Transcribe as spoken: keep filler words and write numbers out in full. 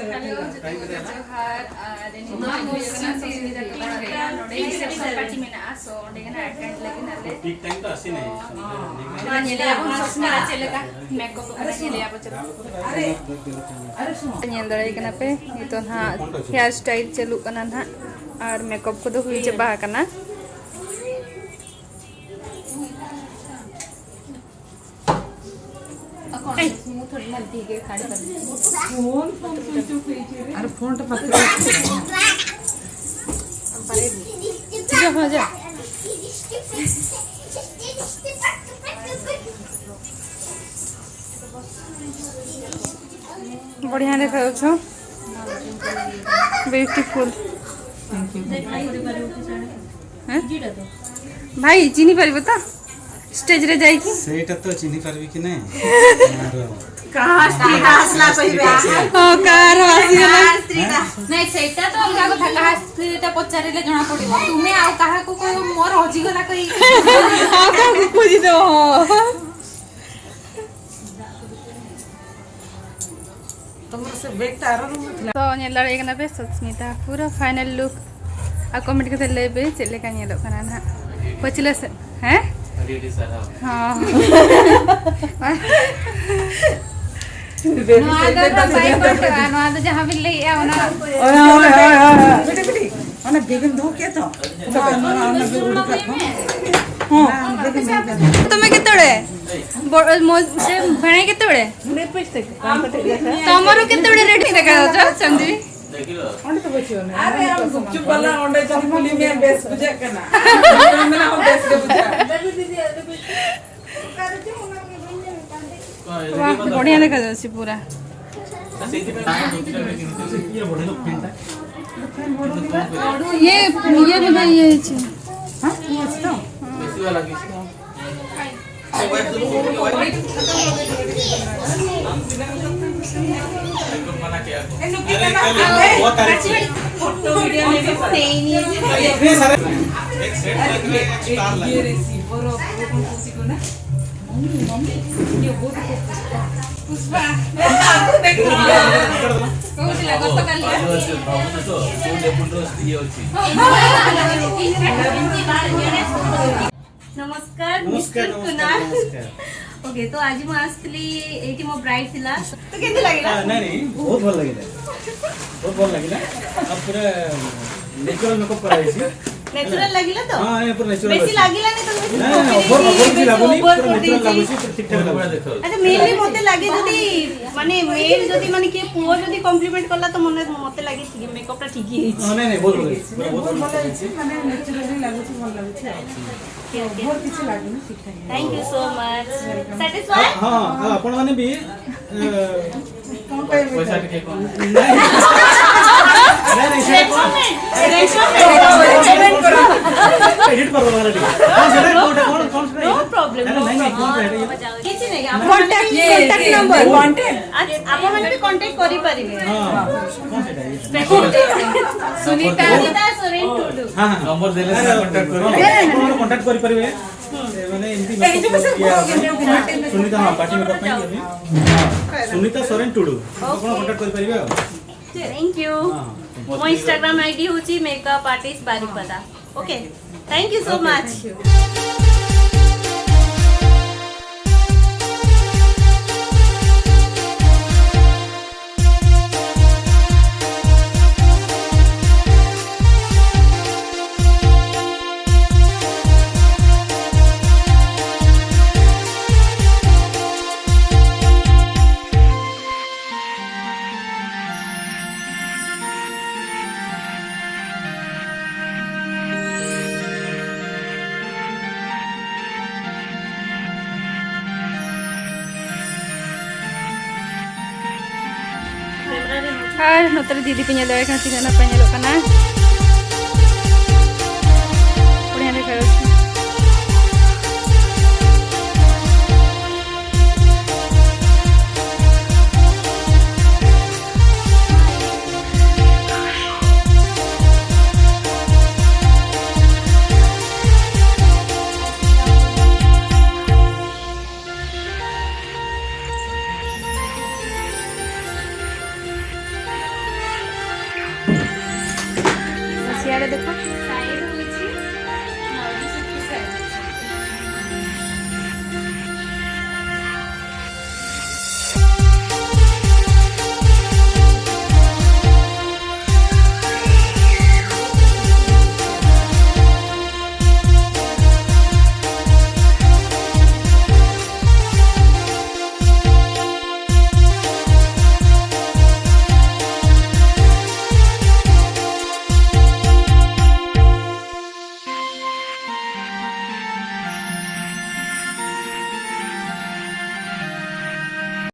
Hello, ᱡᱚᱛᱚ ᱠᱚᱜᱮ ᱡᱚᱦᱟᱨ᱾ ᱟᱨ ᱱᱤᱛᱚᱜ ᱫᱚ ᱦᱩᱭᱩᱜ ᱠᱟᱱᱟ ᱥᱩᱥᱢᱤᱛᱟ ᱯᱤᱝᱠ ᱨᱮ ᱱᱚᱰᱮ reception party ᱢᱮᱱᱟᱜᱼᱟ, so ᱚᱸᱰᱮ ᱜᱮ ᱱᱟᱜ attend ᱞᱟᱹᱜᱤᱫ ᱟᱞᱮ᱾ ᱴᱷᱤᱠ ᱴᱟᱭᱤᱢ ᱛᱚ ᱟᱥᱮ ᱱᱟᱭ᱾ ᱢᱟ ᱧᱮᱞᱮᱭᱟᱵᱚᱱ ᱥᱩᱥᱢᱤᱛᱟ ᱪᱮᱫ ᱞᱮᱠᱟ makeup ᱚᱜ ᱠᱟᱱᱟ, ᱧᱮᱞᱮᱭᱟᱵᱚᱱ ᱪᱚᱞᱚ᱾ ᱧᱮᱞ ᱫᱟᱲᱮᱭᱟᱜ ᱠᱟᱱᱟ ᱯᱮ, ᱱᱤᱛᱚᱜ ᱱᱟᱦᱟᱜ hair style ᱪᱟᱹᱞᱩᱜ ᱠᱟᱱᱟ ᱱᱟᱦᱟᱜ, ᱟᱨ makeup ᱠᱚᱫᱚ ᱦᱩᱭ ᱪᱟᱵᱟ ᱟᱠᱟᱱᱟ᱾ अरे फोन तो पकड़। जा, हाँ, जा। बढ़िया देखा जाउछ। Beautiful। हैं? भाई, चिन्हि पारिबो तो? Stage रे जाइकि? ସେଇଟା ତ ଚିହ୍ନି ପାରିବି କି ନାହିଁ? କାହା ସ୍ତ୍ରୀଟା ଆସିଲା କହିବେ। ହଁ, କାହାର ଆସିଗଲା। କାହା ସ୍ତ୍ରୀଟା? ନାଇଁ, ସେଇଟା ତ ଅଲଗା କଥା, କାହା ସ୍ତ୍ରୀଟା ପଚାରିଲେ ଜଣା ପଡିବ। ତୁମେ ଆଉ କାହାକୁ କହିବ, "ମୋର ହଜିଗଲା" କହି। ଆଉ କାହାକୁ ଖୋଜିଦବ? ହଁ। ତମର ସେ ବ୍ୟାଗ୍ଟା ଆର ରୁମ୍ ଥିଲା। ତ ᱧᱮᱞ ᱫᱟᱲᱮᱭᱟᱜ ᱠᱟᱱᱟ ᱯᱮ, ᱥᱩᱥᱢᱤᱛᱟ ᱯᱩᱨᱟᱹ final look। ᱟᱨ comment ᱠᱟᱛᱮ ᱞᱟᱹᱭ ᱯᱮ ᱪᱮᱫ ᱞᱮᱠᱟ ᱧᱮᱞᱚᱜ ᱠᱟᱱᱟ ᱱᱟᱦᱟᱜ᱾ ᱯᱟᱹᱪᱷᱞᱟᱹ ᱥᱮᱫ, ᱦᱮᱸ? ᱟᱹᱰᱤ ᱟᱹᱰᱤ ᱥᱟᱨᱦᱟᱣ᱾ ᱦᱚᱸ᱾ ᱱᱚᱣᱟ ᱫᱚ ᱵᱟᱭ ᱠᱚᱴᱚᱜᱼᱟ, ᱱᱚᱣᱟ ᱫᱚ ᱡᱟᱦᱟᱸ ᱵᱤᱱ ᱞᱟᱹᱭᱮᱫᱼᱟ ᱚᱱᱟ᱾ ᱦᱳᱭ, ᱦᱳᱭ, ᱦᱳᱭ, ᱦᱳᱭ᱾ ᱵᱤᱴᱤ, ᱵᱤᱴᱤ, ᱚᱱᱟ ᱵᱮᱜᱮᱢ ᱫᱚᱦᱚ ᱠᱮᱫ ᱫᱚ? ᱱᱚᱣᱟ, ᱱᱚᱣᱟ, ᱚᱱᱟ ᱵᱮᱜᱮᱢ ᱩᱰᱩᱠ ᱠᱟᱜ ᱠᱚ᱾ ᱦᱚᱸ᱾ ᱛᱚᱢᱮ ᱠᱮᱛᱚᱲᱮ? ᱵᱚ-, ᱢᱚᱡᱽ ᱛᱮ ᱵᱷᱮᱲᱮ ᱠᱮᱛᱚᱲᱮ? ᱛᱚᱢᱚᱨ ᱠᱮᱛᱚᱲᱮ ᱨᱮᱰᱤ ᱞᱟᱜᱟᱣ ᱪᱚ, ᱪᱟᱸᱫᱤ? ᱚᱸᱰᱮ ᱫᱚ ᱵᱟᱹᱪᱩᱜ ᱟᱹᱱᱤᱡ᱾ ᱟᱨᱮ, ᱟᱢ ᱜᱩᱯᱪᱩᱯ ᱵᱟᱞᱟ ᱚᱸᱰᱮ ᱡᱟᱦᱟᱸ ᱠᱩᱞᱤ ᱢᱮᱭᱟ, ᱵᱮᱥ ᱵᱩᱡᱷᱟᱹᱜ ᱠᱟᱱᱟ᱾ ᱟᱢ ᱢᱮᱱᱟ, ᱦᱚᱸ, ᱵᱮᱥ ᱜᱮ ᱵᱩᱡᱷᱟᱹᱜᱼᱟ᱾ ᱵᱟᱦ, ᱵᱚᱲᱷᱤᱭᱟ ᱫᱮᱠᱷᱟ ᱡᱟᱣᱪᱷᱮ ᱯᱩᱨᱟ᱾ ये, ये भी भाई, ये छे। हाँ, ये तो। पुष्पा। କହୁଥିଲା ଗତକାଲି। ଭାବୁଛୁ ତ, କୋଉ ଲେବୁଲର ଇଏ ଅଛି। ନମସ୍କାର, ନମସ୍କାର, ମିଷ୍ଟର ନମସ୍କାର, କୁନାଲ। ନମସ୍କାର। ଓକେ, ତ ଆଜି ମୁଁ ଆସିଥିଲି, ଏଇଠି ମୋ ବ୍ରାଇଡ୍ ଥିଲା। ତ କେମିତି ଲାଗିଲା? ଆ, ନାଇଁ, ନାଇଁ, ବହୁତ ଭଲ ଲାଗିଲା, ବହୁତ ଭଲ ଲାଗିଲା। ଆଉ ପୁରା ନ୍ୟାଚୁରାଲ ମେକଅପ୍ କରାଯାଇଛି। ନ୍ୟାଚୁରାଲ ଲାଗିଲା ତ? ହଁ, ଏ ପୁରା ନ୍ୟାଚୁରାଲ ବେଶୀ ଅଛି। ଲାଗିଲାନି ତ, ବେଶୀ ନାଇଁ, ନାଇଁ, ପକେଇ ଓଭର, ଦେଇଛି, ଓଭର କିଛି ବେଶୀ ଲାଗୁନି, ଲାଗୁନି, ଓଭର ପୁରା ନ୍ୟାଚୁରାଲ କରିଦେଇଛି। ଲାଗୁଛି, ପୁରା ଠିକ୍ ଠାକ୍ ଲାଗୁଛି। ଆଚ୍ଛା, ମେନଲି ମତେ ଲାଗେ ଯଦି, ମାନେ, ମେଲ୍ ଯଦି, ମାନେ, କିଏ ପୁଅ ଯଦି କମ୍ପ୍ଲିମେଣ୍ଟ କଲା ତ ମନେ, ମତେ ଲାଗେ ମେକଅପଟା ଠିକ୍ ହେଇଛି। ହଁ, ନାଇଁ, ନାଇଁ, ବହୁତ ଭଲ ହେଇଛି, ପୁରା ବହୁତ ବହୁତ ଭଲ ହେଇଛି, ମାନେ, ନ୍ୟାଚୁରାଲି ଲାଗୁଛି, ଭଲ ଲାଗୁଛି ଆଉ। Okay, okay. ଓଭର କିଛି ଲାଗୁନି, ଠିକ୍ ଠାକ୍ ହେଇଛି। Thank you so much। Satisfy? ହଁ, ହଁ, ଆଉ ଆପଣମାନେ ବି, ଏ, କଣ କହିବେ? ପଇସା ଟିକେ କମ୍। ନାଇଁ, ନାଇଁ, ସେଇଟା କଣ? ଏଡିଟ୍ କରିଦେବା ଟିକେ। ହଁ, ସେଇଟା କୋଉଟା, କଣ, କଣ ସେଇଟା? No problem, ଆରେ, no ନାଇଁ, ନାଇଁ, କଣ problem। ସେଇଟା? କିଛି ନାହିଁ, ଆପଣମାନେ କଣ୍ଟାକ୍ଟ, ବି କଣ୍ଟାକ୍ଟ ନମ୍ବର। କଣ୍ଟାକ୍ଟ? ଆଚ୍ଛା, ଆପଣମାନେ ବି କଣ୍ଟାକ୍ଟ କରିପାରିବେ। ହଁ, କଣ ସେଇଟା? ଇଏ। ସୁନିତା, ସୁନିତା ସୋରେନ ଟୁଡୁ। ହଁ, ହଁ। ନମ୍ବର ଦେଲେ ଆରେ, ସିନା କଣ୍ଟାକ୍ଟ କରିବେ। ହଁ, ଆପଣ କଣ୍ଟାକ୍ଟ କରିପାରିବେ। ହୁଁ। ଏ, ମାନେ, ଏମିତି ଏଇ ଯୋଉ ମେକଅପ୍, ଇଏ, ସୁନିତା, ହଁ, ପାର୍ଟି ମେକଅପ୍ ପାଇଁ, ହଁ। ସୁନିତା ସୋରେନ ଟୁଡୁ। ଆପଣ ଓକେ। କଣ୍ଟାକ୍ଟ କରିପାରିବେ ଆଉ। Thank you। ହଁ, thank you। ମୋ ଇନଷ୍ଟାଗ୍ରାମ ଆଇଡି ହଉଛି makeup artist Baripada. Okay, thank you so much। ᱟᱨ ᱱᱚᱛᱮ ᱨᱮ ᱫᱤᱫᱤ ᱯᱮ ᱧᱮᱞ ᱫᱟᱲᱮᱭᱟᱜ ᱠᱟᱱᱟ, ᱛᱤᱱᱟᱹᱜ ᱱᱟᱯᱟᱭ ᱧᱮᱞᱚᱜ ᱠᱟᱱᱟ᱾ ᱵᱚᱲᱤᱭᱟ ᱫᱮᱠᱷᱟ ᱡᱟᱪᱪᱷᱮ᱾ ᱞᱮᱠᱟ